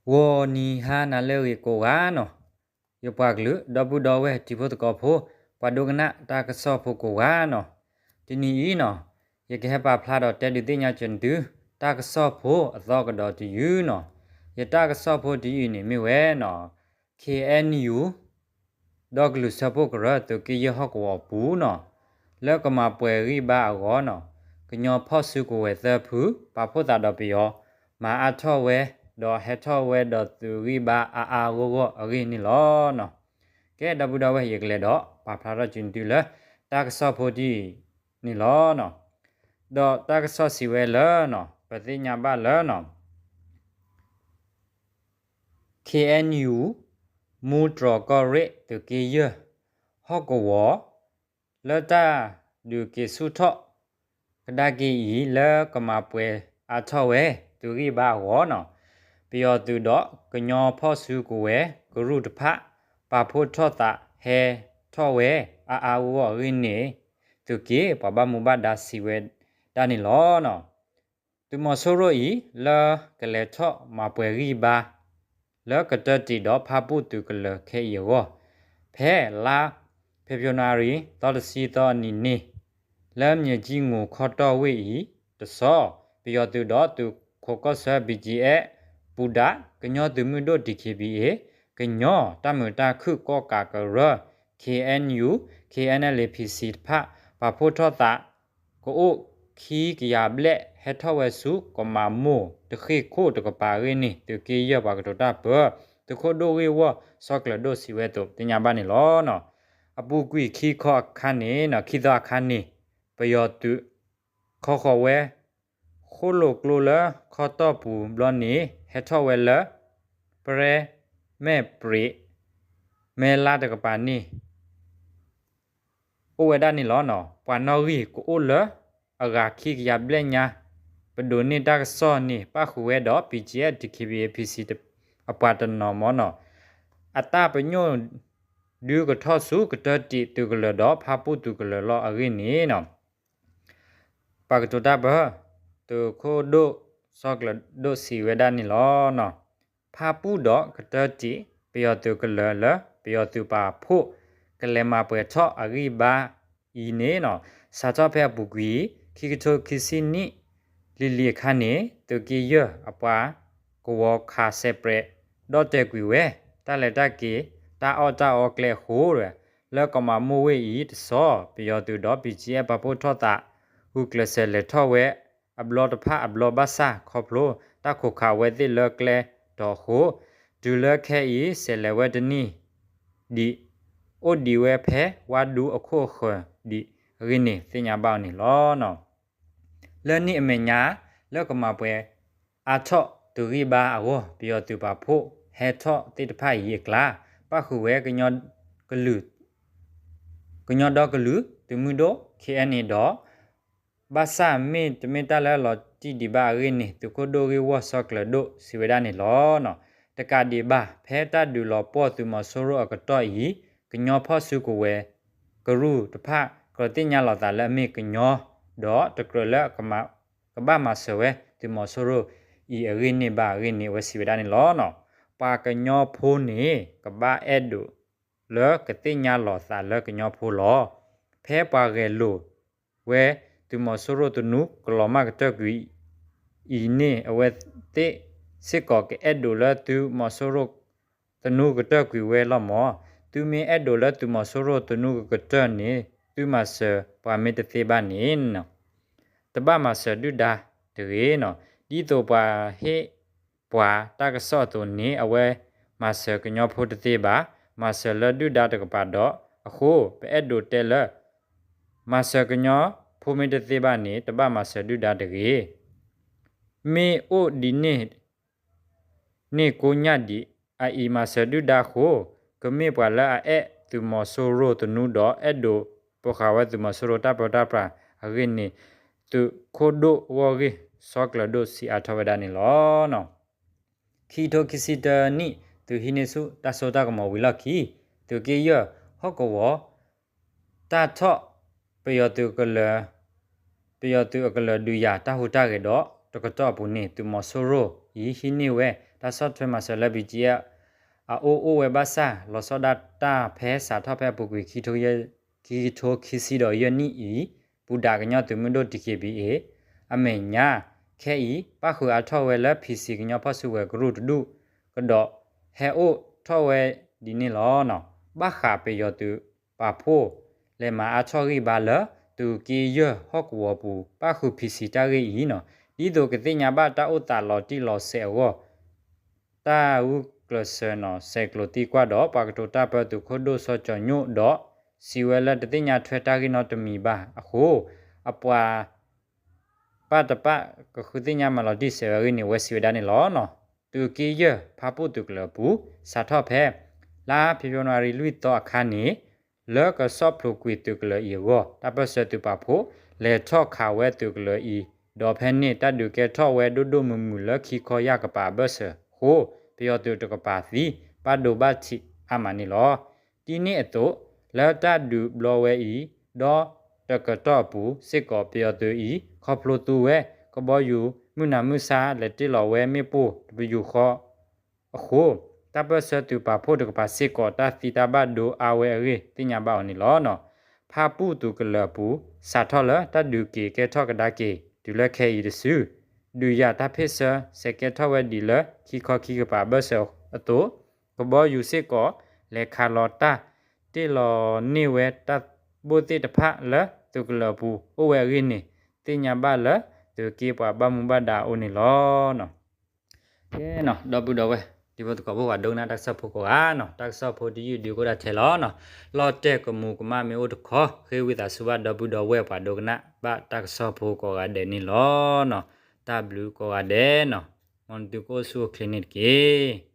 ဂီၤနံၤဟါနၤလၢအဂ့ၤကိးဂၤနီၤ, ယပှၤကလုာ် ဒီပုၢ်ဒီဝဲၢ်တံၤဖိသကိးဖိ, ပှၤဒိကနၣ်တၢ်ကစီၣ်ဖိကိးဂၤနီၤ, တနံၤအံၤနီၤ, ယကဟဲပာ်ဖျါဒီးတဲဒုးသ့ၣ်ညါက့ၤသု တၢ်ကစီၣ်ဖိအသီကဒီးတယုၢ်နီၤ, ယတၢ်ကစီၣ်ဖိတယုၢ်အံၤန့ၣ်မ့ၢ်ဝဲနီၤ, ခ့ၣ်အဲၣ်ယူၣ် ဒီကလုာ်စၢဖှိၣ်ကရၢ သုးက့ယဲၢ်ဟီၣ်ကဝီၤအပူၤနီၤ, လၢကမၤပှဲၤဂံၢ်ဘါအဂီၢ်နီၤ, ကညီဖီၣ်စုကဝဲၤသၢဖု ပာ်ဖှိၣ်သးဒီးပယီၤ မၤအါထီၣ်ဝဲ, ဒီးဟဲထီၣ်ဝဲဒီးသုးဂံၢ်ဘါအါအါဂီၢ်ဂီၢ်အဂ့ၢ်န့ၣ်လီၤနီၤ. ကဲ ဒီပုၢ်ဒီဝဲၢ် ယကလဲၤဒီးပာ်ဖျါထီၣ်က့ၤသုလၢ တၢ်ကစီၣ်ဖိတယုၢ်န့ၣ်လီၤနီၤ. ဒီးတၢ်ကစီၣ်စံးဝဲလၢနီၤ, ပသ့ၣ်ညါဘၣ်လၢနီၤ ခ့ၣ်အဲၣ်ယူၣ် မူတြီၤကီၢ်ရ့ၣ်သုးက့ယဲၢ် ဟီၣ်ကဝီၤ လၢတၢ်ဒုးက့ၤဆူၣ်ထီၣ်ကဒါက့ၤအံၤ လၢကမၤပှဲၤအါထီၣ်ဝဲ သုးဂံၢ်ဘါအဂီၢ်နီၤ, ပယီၤသုးဒီးကညီဖီၣ်စုကဝဲၤကရူၢ်တဖၣ် ပာ်ဖှိၣ်ထီၣ်သးဟဲထီၣ်ဝဲ အါအါဂီၢ်ဂီၢ်အဂ့ၢ်န့ၣ် သုးက့ပှၤဘၣ်မူဘၣ်ဒါစံးဝဲဒၣ်န့ၣ်လီၤနီၤ. သုးမီၤစိရိၤအံၤ လၢကလဲၤထီၣ်မၤပှဲၤဂံၢ်ဘါ လၢကတၢၢ်တံးဒီးဖါပူၣ်သုးကလၢၤခဲအံၤအဂီၢ်, ဖဲလါဖ့ၤဘြူၤအါရံၤ သီတဆံသီအနံၤန့ၣ် လၢမၠဲၣ်ကၠံငူၤခီတီၢ်ဝ့ၢ်အံၤတဆီ, ပယီၤသုးဒီးသုးခိးကီၢ်ဆၢ ဘံၣ်ကၠံအဲၣ် ပူၤဒၣ် ကညီသုးမုၢ်ဒိၣ် DKBA, ကညီတၢ်မုာ်တၢ်ခုၣ်ကီၣ်ကးကရၢ KNU, KNLA PC တဖၣ် ပာ်ဖှိၣ်ထီၣ်သး ကအိၣ်ခံကယၤဘျဲၣ် ဟဲထီၣ်ဝဲဆူ ကမၤမိၢ်တဃ့ၢ်ခိၣ်တကပၤအဂ့ၢ်န့ၣ် သုးက့ယဲၢ်ပှၤကတိၤတၢ်ပၢ သုးခိၣ်ဒိၣ်ဂ့ၢ်ဝီၢ် စီၤကျၢၤဒိၣ် စံးဝဲအသိး သ့ၣ်ညါဘၣ်န့ၣ်လီၤ. အပူၤကွံာ်ခံခီအခါန့ၣ် ခံသီအခါန့ၣ် ပယီၤသုး ခီဃီၤဝဲ ဃိၣ်လိာ်ကျိလၢခီတီၢ်ပူၤဘျီန့ၣ် ဟဲထီၣ်ဝဲလၢ ပရဲ မဲၢ်ပြံး မဲလါတကပၤန့ၣ် အိၣ်ဝဲဒၣ်န့ၣ်လီၤ. ပှၤနီၣ်ဂံၢ်ကအိၣ်လၢအဂၤခံကယၤဘျဲၣ်ညါ ပဒိးန့ၢ်တၢ်ကစီၣ်န့ၣ် ပၣ်ဃုာ်ဝဲဒီး BGF DKBA PC အပှၤတနီၤမ့ၢ်နီၤ, အတၢ်ပညိၣ် ဒုးကထီၣ်ဆူကတၢၢ်တံးသုးကလၢၤဒီးဖါပူၣ်သုးကလၢၤလီၤအဂ့ၢ်န့ၣ် ပှၤကတိၤတၢ်ပၢ သုးခိၣ်ဒိၣ် စီၤကျၢၤဒိၣ် စံးဝဲဒၣ်န့ၣ်လီၤ. ဖါပူၣ်ဒီးကတၢၢ်တံး ပယီၤသုးကလၢၤလၢ ပယီၤသုးပာ်ဖှိၣ် ကလဲၤမၤပှဲၤထီၣ်အဂံၢ်ဘါအံၤန့ၣ် စးထီၣ်ဖဲအပူၤကွံာ် ခံကထိခံဆံနံၣ် လံၤလံၤအခါန့ၣ် သုးက့ယဲၢ်အပှၤကဝီၤခးစဲးပြဲး ဒီၣ်တဲာ်ကွံာ်ဝဲ တၢ်လဲၤတၢ်က့ၤ တၢ်အီၣ်တၢ်အီကျဲအဃိ လၢကမၤမိၢ်ဝ့ၢ်အံၤတဆီ ပယီၤသုးဒီး BGF ပာ်ဖှိၣ်ထီၣ်သး ဂုာ်ကျဲးစၢးလဲၤထီၣ်ဝဲ အဘျီတဖၣ်အဘျီဘၣ်ဆၣ် ခီဖျိ တၢ်ခိးခးဝဲသ့ၣ်လၢကျဲတီၤအဃိ တုၤလၢခဲအံၤ စဲးလဲၤဝဲတန့ၢ်ဒံး အိၣ်ဒံးဝဲဖဲဝါဒူအခိၣ်အဃၢၤဒံးအဂ့ၢ်န့ၣ် သ့ၣ်ညါဘၣ်အီၤန့ၣ်လီၤ. လၢန့ၣ်အမဲာ်ညါ လၢကမၤပှဲၤအါထီၣ်သုးဂံၢ်ဘါအဂီၢ် ပယီၤသုးပာ်ဖှိၣ်ဟဲထီၣ်သ့ၣ်တဖၣ်အံၤအကျါ ပၣ်ဃုာ်ဝဲ ကညီဒီကလုာ်သုးမုၢ်ဒိၣ် KNA ဒီး ဘၣ်ဆၣ်မ့ၢ်တမ့ၢ်တၢ်လၢလီၤတံၢ်ဒံးဘၣ်အဂ့ၢ်န့ၣ် သုးခိၣ်ဒိၣ်ဂ့ၢ်ဝီၢ် စီၤကျၢၤဒိၣ် စံးဝဲဒၣ်န့ၣ်လီၤ. တကးဒံးဘၣ် ဖဲတၢ်ဒုးလီၤပှီၢ်သုးမီၤစိရိၤအကတီၢ်အံၤ ကညီဖီၣ်စုကဝဲၤကရူၢ်တဖၣ် ကြၢးသ့ၣ်ညါလီၤသးလၢအမ့ၢ်ကညီ ဒီးတကြၢးလၢ ကဘၣ်မၤစၢၤဝဲသုးမီၤစိရိၤအံၤအဂ့ၢ်န့ၣ်ဘၣ်အဂ့ၢ်န့ၣ် အဝဲစံးဝဲဒၣ်န့ၣ်လီၤ. ပှၤကညီဖိန့ၣ် ကဘၣ်အဲၣ်ဒိးလၢကသ့ၣ်ညါလီၤသးလၢကညီဖိလီၤ. ဖဲပှၤဂဲၤလိာ်ဝဲသုးမီၤစိရိၤသနူကလီၤမၢ်ကတၢၢ်ကွံာ်အံၤန့ၣ် အဝဲသ့ၣ်စ့ၢ်ကီးကအဲၣ်ဒိးလၢသုးမီၤစိရိၤသနူကတၢၢ်ကွံာ်ဝဲလီၤမၢ်. သုမ့ၢ်အဲၣ်ဒိးလၢသုးမီၤစိရိၤသနူကကတၢၢ်န့ၣ် သုမၤစၢၤပှၤမ့ၢ်တသ့ဘၣ်န့ၣ် တဘၣ်မၤစၢၤဒုၣ်ဒါတဂ့ၤ. ဒ်သိးပှၤဟ့ၣ်ပှၤတၢ်ကစီၣ်အသိးန့ၣ် အဝဲမၤစၢၤကညီဖိတသ့ဘၣ်, မၤစၢၤလၢဒုၣ်ဒါတကပၤဒီးအဃိ ပအဲၣ်ဒိးတဲလၢ မၤစၢၤကညီဖိမ့ၢ်တသ့ဘၣ်န့ၣ် တဘၣ်မၤစၢၤဒုၣ်ဒါတဂ့ၤ. မ့ၢ်အိၣ်ဒ်န့ၣ် န့ၣ်ကိညၣ်ဒံး အအံၤမၤစၢၤဒုၣ်ဒါအဃိ ကမ့ၢ်ပှၤလၢအအဲၣ်သုးမီၤစိရိၤသနူဒီးအဲၣ်ဒိးပိာ်ဃာ်ဝဲသုးမီၤစိရိၤတၢ်ပၢတၢ်ပြးအဂ့ၢ်န့ၣ် သုးခိၣ်ဒိၣ်ဝီၢ်ဂ့ၢ် စီၤကျၢၤဒိၣ် စံးအါထီၣ်ဝဲဒၣ်န့ၣ်လီၤ. ခံကထိခံဆံတၢနံၣ် သုးဟံးန့ၢ်ဆူၣ်တၢ်စိတၢ်ကမီၤဝံၤလီၢ်ခံ သုးက့ယဲၢ်ဟီၣ်ကဝီၤ တၢ်ထီၣ် ပယီၤသုးကလၢၤ ပယီၤသုးအကလၢၤဒုးယၤတၢ်ဟူးတၢ်ဂဲၤဒီး တကတီၢ်အပူၤန့ၣ် သုးမီၤစိရိၤအံၤဟံးန့ၢ်ဝဲ တၢ်ဆီၣ်ထွဲမၤစၢၤလၢ ဘံၣ်ကၠံအၣ် အအိၣ်အိၣ်ဝဲဘၣ်ဆၣ် လီၤဆီဒၣ်တၢ်ဖဲစးထီၣ်ဖဲအပူၤကွံာ် ခံကထိခံဆံဒီးယဲၢ်နံၣ်အံၤ ပူၤဒၣ်ကညီသုးမုၢ်ဒိၣ် DKBA အမဲာ်ညါ ခဲအံၤ ပၣ်ဃုာ်အါထီၣ်ဝဲလၢ PC ကညီဖီၣ်စုကဝဲၤကရူၢ်တဒူၣ်ကဒီး ဟဲအိၣ်ထီၣ်ဝဲဒ်န့ၣ်လီၤ. ဘၣ်ဃးပယီၤသုးပာ်ဖှိၣ် လဲၤမၤအါထီၣ်ဂံၢ်ဘါလၢ သုးက့ယဲၢ်ဟီၣ်ကဝီၤပူၤ ပၣ်ဃုာ် PC တၢ်ဂ့ၢ်အံၤန့ၣ် ဒ်သိးကသ့ၣ်ညါဘၣ်တၢ်အိၣ်သးလီၤတံၢ်လီၤဆဲးအဂီၢ် တၢ်ဂုာ်ကျဲးစၢးန့ၣ် ဆဲးကျိးသံကွၢ်ဒီး ပှၤကတိၤတၢ်ပၢသုးခိၣ်ဒိၣ်စီၤကၠီၤညိၣ်ဒီး စံးဝဲလၢတသ့ၣ်ညါထွဲတၢ်ဂ့ၢ်နီတမံၤဘၣ်အဃိ အပှၤ ပၣ်တပၣ်ကဃုသ့ၣ်ညါမၤလီၤတံၢ်ဆဲးဝဲအဂ့ၢ်န့ၣ် အဝဲစံးဝဲဒၣ်န့ၣ်လီၤ. သုးက့ယဲၢ်ဖၣ်ပူၣ်သုးကလၢၤအပူၤ စးထီၣ်ဖဲ လါဖ့ၤဘြူၤအါရံၤလွံၢ်သီအခါန့ၣ် လၢကဆီၣ်ဖျိးကွံာ်သုးကလၢၤအံၤအဂီၢ် တၢ်ပၢၢ်ဆၢသုးပာ်ဖှိၣ် လဲၤထီၣ်ခးဝဲသုးကလၢၤအံၤ ဒီးဖဲန့ၣ် တၢ်ဒုးကဲထီၣ်ဝဲဒိၣ်ဒိၣ်မုၢ်မုၢ်လၢခံခီယၢ်ကပၤအဘၢၣ်စၢၤအဃိ ပယီၤသုးတကပၤသံ ဘၣ်ဒိဘၣ်ထံးအါမးန့ၣ်လီၤ. ဒ်န့ၣ်အသိး လၢတၢ်ဒုးဘျီဝဲအံၤ ဒီးတကတီၢ်အပူၤစ့ၢ်ကီး ပယီၤသုးအံၤ ခီဖျိသူဝဲ ကဘီယူၤမုၢ်နၤမုၢ်ဆါ လဲၤတ့ၢ်လီၤဝဲမ့ၣ်ပိၢ်တပယူာ်ဃီအဃိ တၢ်ပၢၢ်ဆၢသုးပာ်ဖှိၣ်တကပၤစ့ၢ်ကီး တၢ်သံတၢ်ဘၣ်ဒိအါဝဲအဂ့ၢ် သ့ၣ်ညါဘၣ်အီၤန့ၣ်လီၤ. ဖၣ်ပူၣ်သုးကလၢၤအပူၤ စးထီၣ်လၢတၢ်ဒုးက့ၤကဲထီၣ်ကဒါက့ၤ တုၤလၢခဲအံၤတစု ဒုးယၤတၢ်ဖ့ၣ်ဆၢ ဆဲးကဲထီၣ်ဝဲဒံးလၢ ခံခီခံကပၤအဘၢၣ်စၢၤအသိး ကဘီယူၤစ့ၢ်ကီး လဲၤခးလီၤတၢ် တ့ၢ်လီၤန့ၢ်ဝဲတၢ်ဘိၣ်သ့ၣ်တဖၣ်လၢသုးကလၢၤအပူၤအိၣ်ဝဲအဂ့ၢ်န့ၣ် သ့ၣ်ညါဘၣ်လၢ သုးက့ပှၤဘၣ်မူဘၣ်ဒါအအိၣ်န့ၣ်လီၤ. ကဲ ဒီပုၢ်ဒီဝဲၢ် တံၤဖိသကိးဖိ ပှၤဒိကနၣ်တၢ်ကစီၣ်ဖိကိးဂၤန့ၣ် တၢ်ကစီၣ်ဖိတယုၢ်ဒုးကအိၣ်ဒၣ်ထဲလီၤ. လီၤတဲာ်ကမူးကမၣ်မ့ၢ်အိၣ်တခီ ဃ့ဝံသးစူၤဘၣ်ဒီပုၢ်ဒီဝဲၢ် ပှၤဒိကနၣ်ဘၣ်တၢ်ကစီၣ်ဖိကိးဂၤဒဲးန့ၣ်လီၤ. တၢ်ဘျုးကိးဂၤဒဲးန့ၣ် မ်နသုကအိၣ်ဆူၣ်အိၣ်ချ့န့ၣ်တက့ၢ်.